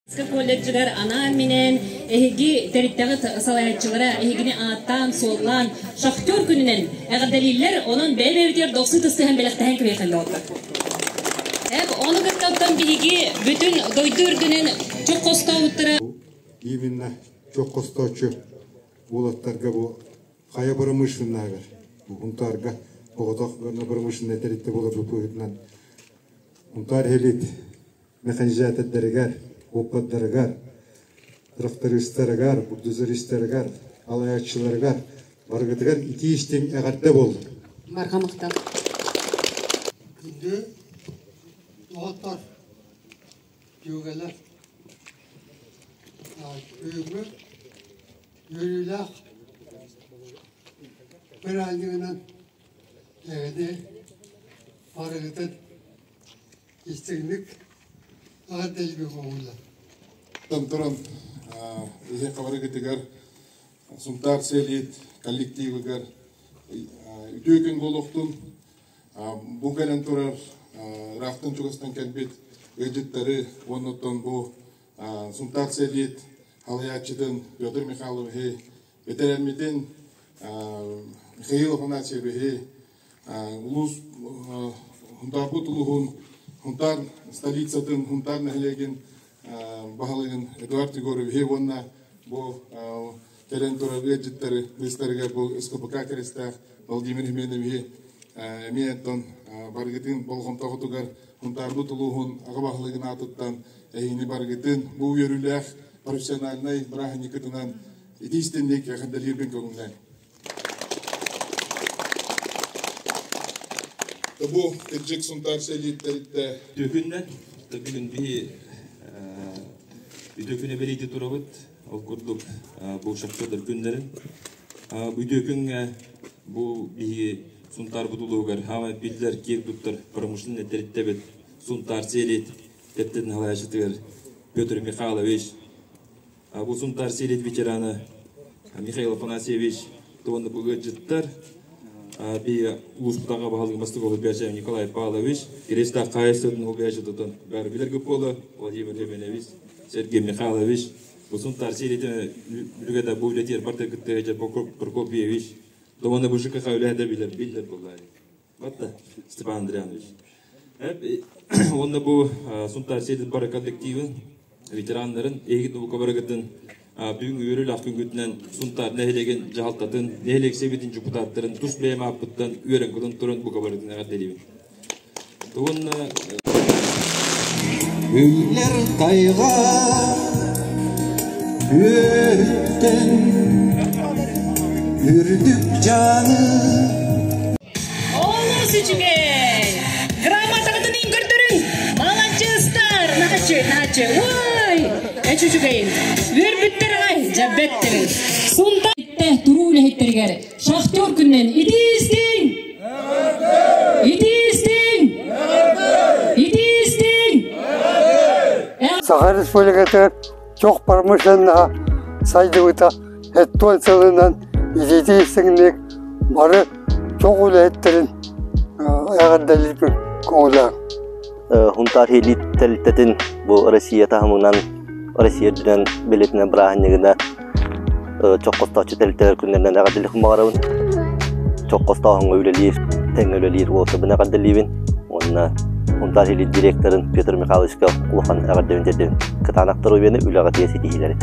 Колледжыгар анаан-минээн эһиги тэрилтэҕит салайааччылара эһигини ааттаан-суоллаан шахтер күнүнэн эҕэрдэлииллэр, онон бэйэ-бэйэбитигэр дохсун тыстыһан бэлэхтэһэн кэбиһиэххэ доҕоттор. Эп, ону кытта оттон биһиги бүтүн дойду үрдүнэн чох хостообуттара. Именно чох хостооччу уолаттарга бу хайа промышленнаһыгар, бу Хунтаарга оҕотох промышленнай тэрилтэ буолар быһыытынан Хунтаар Элит механизатордарыгар, уоппардарыгар, трактористарыгар, бульдозеристарыгар, алаайаччыларыгар барыгытыгар итии-истиҥ эҕэрдэ буоллун! Барҕа махтал! Күндү доҕоттор, дьүөгэлэр, бүгүҥҥү үөрүүлээх бырааһынньыгынан эһигини барыгытын истиҥник эҕэрдэлиибин хоһуйла. Туран иһи хабарыгытыгар Сунтаар Селит коллективыгар үтүө күн буолуохтун. Бу кэлэн турар ыраахтан чугастан кэлбит ыалдьыттары уонна оттон бу Сунтаар Селит халайааччытын Петр Михайловиһы бэтэрээммитин Михаил Афанасьевиһы улуус Хунтаарбыт улууһун Хунтаар столицатын Хунтаар нэһилиэгин баһылыгын Эдуард Егоровиһы уонна бу кэлэн турар ыалдьыттары быыстарыгар бу СКПК кэрэстээх Владимир Хименовиһы эмиэ оттон барыгытын болҕомтоҕутугар Хунтаарбыт улууһун аҕа баһылыгын аатыттан эһигини барыгытын бу үөрүүлээх профессиональнай бырааһынньыккытынан итии истинник эҕэрдэлиирбин көҥүллээҥ. Бу кырдьык Сунтаар сэлииттэриттэ. Үтүө бүгүн биһи үтүө күнү бэлиэтии турабыт. Ол курдук бу шахтердар күннэрин. Бу үтүө күҥҥэ бу биһиги Сунтаарбыт улууһугар хаамай биллэр киэр туттар промышленнай тэрилтэбит Сунтаар Селит тэрилтэтин салайааччытыгар Петр Михайлович Бу Сунтаар сиэлит ветерана Михаил Афанасьевич туонна бу ыалдьыттар би улууспутаҕа баһылык бастык олбиача Николай Павлович, Киристаах хаайыстытын олбиача тутан бары билэр буола Владимир Евгеньевич, Сергей Михайлович, бу Сунтаар сиэлитин үлүгэтэ бу үлэтиэр барта кытта Прокопьевич, Домана бу ЖКХ үлэһитэ билэр биллэр буоллаайы. Батта Степан Андрианович. Уонна бу Сунтаар сиэтин бары коллективын, ветераннарын, эһиги тубука барыгытын бүгүн үөрүүлээх күнгүтүнэн Сунтаар нэһилиэгин дьаһалтатын, нэһилиэк сэбиэтин дьокутааттарын тус бэйэм ааппыттан үөрэн кутун туран бука барытын эҕэрдэлиибин. Уонна Үллэр тайҕа үөһүттэн үрдүк дьааны Олус үчүгэй! Грамотаҕытын иин көрдөрүҥ! Маладьыастар! Наһаччы, наһаччы! Уай! Эч үчүгэйин! Үөрбүттэр аҕай, дьэббэттэрин! Сунта туруу үлэһиттэригэр шахтер күнүнэн итиистиҥ! Итиистиҥ! Итиистиҥ! Саха Республикатыгар чох промышленноһа сайдыбыта 70 сылынан ититии истиҥник бары чох үлэһиттэрин эҕэрдэлиирбин көҥүлээн. Хунтаар Элит тэрилтэтин бу Россия таһымынан Россия үрдүнэн билэтинэн бырааһынньыгына чоххостооччу тэрилтэлэр күннэринэн эҕэрдэлиэхпин баҕарабын. Чоххостооһуҥҥа үлэлиир, тэҥҥэ үлэлиир уолаттарбын эҕэрдэлиибин. Уонна Хунтаар Элит директорын Петр Михайловичка улахан эҕэрдэбин тиэрдэбин. Кытаанах доруобуйаны, үлэҕэ тиийэ ситиһиилэри.